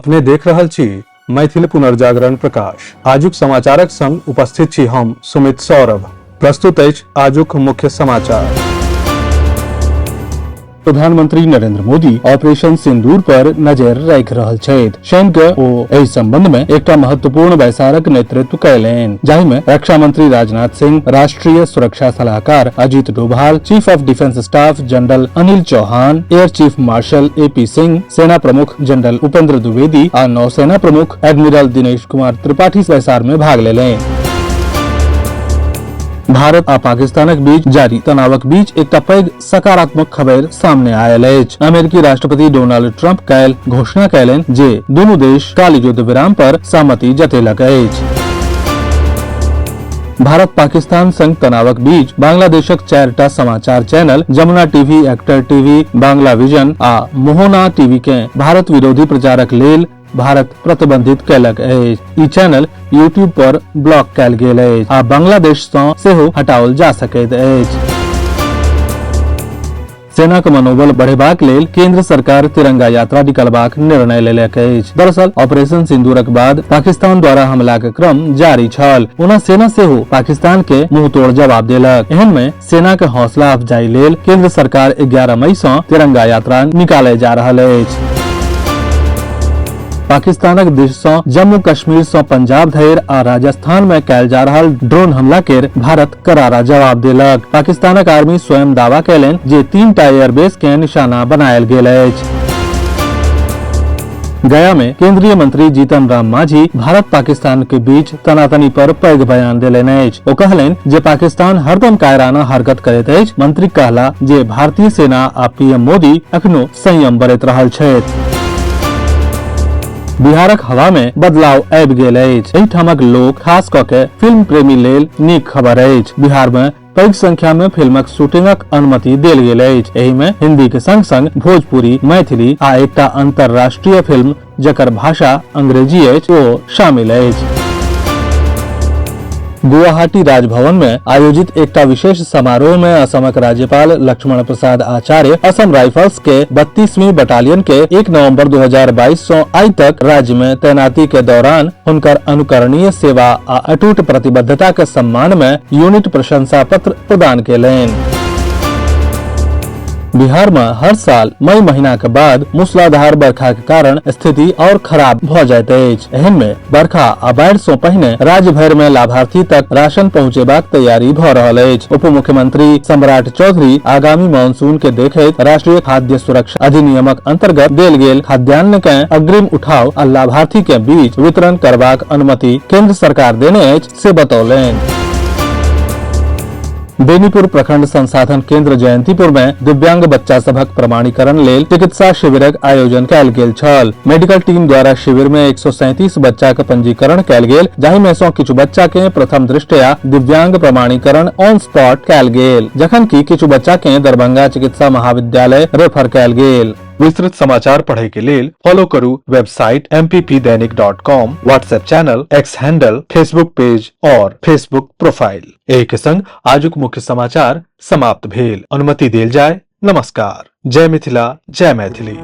अपने देख रहल छी मैथिल पुनर्जागरण प्रकाश। आजुक समाचारक संग उपस्थित छी हम सुमित सौरभ। प्रस्तुत अछि आजुक मुख्य समाचार। प्रधानमंत्री नरेंद्र मोदी ऑपरेशन सिंदूर पर नजर राखि रहल छथि। शनि के ओ एहि संबंध में एकटा महत्वपूर्ण बैसारक नेतृत्व कयलनि, जाहि में रक्षा मंत्री राजनाथ सिंह, राष्ट्रीय सुरक्षा सलाहकार Ajit Doval, chief of defence staff general Anil Chauhan, air chief marshal A P Singh, सेना प्रमुख जनरल उपेंद्र द्विवेदी आ नौसेना प्रमुख एडमिरल दिनेश कुमार त्रिपाठी बैसार में भाग लेलनि। भारत आ पाकिस्तानक बीच जारी तनावक बीच एकटा पैघ सकारात्मक खबर सामने आयल अछि। अमेरिकी राष्ट्रपति डोनाल्ड ट्रंप काल्हि घोषणा कयलनि जे दुनू देश काल्हि युद्ध विराम पर सहमति जतेलक अछि। भारत पाकिस्तान संग तनावक बीच बांग्लादेशक चारिटा समाचार channel Jamuna TV, actor TV, Bangla vision आ मोहना टीवी के भारत विरोधी प्रचारक लेल भारत प्रतिबंधित कयलक अछि। ई चैनल यूट्यूब पर ब्लॉक कयल गेल अछि आ बांग्लादेश सँ सेहो हटाओल जा सकैत अछि। सेनाक मनोबल बढ़ेबाक लेल केंद्र सरकार तिरंगा यात्रा निकालबाक निर्णय लेलक अछि। दरअसल ऑपरेशन सिंदूरक बाद पाकिस्तान द्वारा हमलाक क्रम जारी छल। ओना सेना सेहो पाकिस्तान के मुंह तोड़ जवाब देलक। एहन में सेना के हौसला अफजाई लेल केंद्र सरकार 11 मई सँ तिरंगा यात्रा निकालय जा रहल अछि। पाकिस्तानक दिस सँ जम्मू कश्मीर सँ पंजाब धरि आ राजस्थान में कयल जा रहल ड्रोन हमला केर भारत करारा जवाब देलक। पाकिस्तानक आर्मी स्वयं दावा कयलनि जे 3टा एयरबेस के निशाना बनायल गेल अछि। गया में केंद्रीय मंत्री जीतन राम मांझी भारत पाकिस्तान के बीच तनातनी पर पैघ बयान देलनि अछि। ओ कहलनि जे पाकिस्तान हरदम कायराना हरकत करैत अछि। मंत्री कहला जे भारतीय सेना आ पीएम मोदी अखनो संयम बरैत रहल छथि। बिहारक हवा में बदलाव आबि गेल अछि। एहिठामक लोक खास कऽ के फिल्म प्रेमी लेल नीक खबर अछि। बिहार में पैघ संख्या में फिल्मक शूटिंगक अनुमति देल गेल अछि। एहि में हिंदी के संग संग भोजपुरी, मैथिली आ एकटा अंतर्राष्ट्रीय फिल्म जकर भाषा अंग्रेजी अछि ओ शामिल अछि। गुवाहाटी राजभवन में आयोजित एकटा विशेष समारोह में असमक राज्यपाल लक्ष्मण प्रसाद आचार्य असम राइफल्स के 32वीं बटालियन के 1 नवंबर 2022 से आई तक राज्य में तैनाती के दौरान हुनकर अनुकरणीय सेवा आ अटूट प्रतिबद्धता के सम्मान में यूनिट प्रशंसा पत्र प्रदान केलनि। बिहार में हर साल मई महीना के बाद मूसलाधार बरखा के कारण स्थिति और खराब भ जाइत अछि। एहन में बरखा आ बाढ़ि सँ पहिने राज्य भरि में लाभार्थी तक राशन पहुंचेबाक तैयारी भ रहल अछि। उप मुख्यमंत्री सम्राट चौधरी आगामी मानसून के देखैत राष्ट्रीय खाद्य सुरक्षा अधिनियमक अंतर्गत देल गेल खाद्यान्न के अग्रिम उठाव आ लाभार्थी के बीच वितरण करबाक अनुमति केंद्र सरकार देने अछि से बतौलनि। बेनीपुर प्रखंड संसाधन केंद्र जयंतीपुर में दिव्यांग बच्चा सभक प्रमाणीकरण लेल चिकित्सा शिविरक आयोजन कयल गेल छल। मेडिकल टीम द्वारा शिविर में 137 बच्चा के पंजीकरण कयल गेल, जाहि में सँ किछु बच्चा के प्रथम दृष्टया दिव्यांग प्रमाणीकरण ऑन स्पॉट कयल गेल, जखन कि किछु बच्चा के दरभंगा चिकित्सा महाविद्यालय रेफर कयल गेल। विस्तृत समाचार पढ़े के लेल फॉलो करू website mppdainik.com, WhatsApp channel, X handle, Facebook page और फेसबुक प्रोफाइल। एहि के संग आजुक मुख्य समाचार समाप्त भेल। अनुमति देल जाय। नमस्कार। जय मिथिला, जय मैथिली।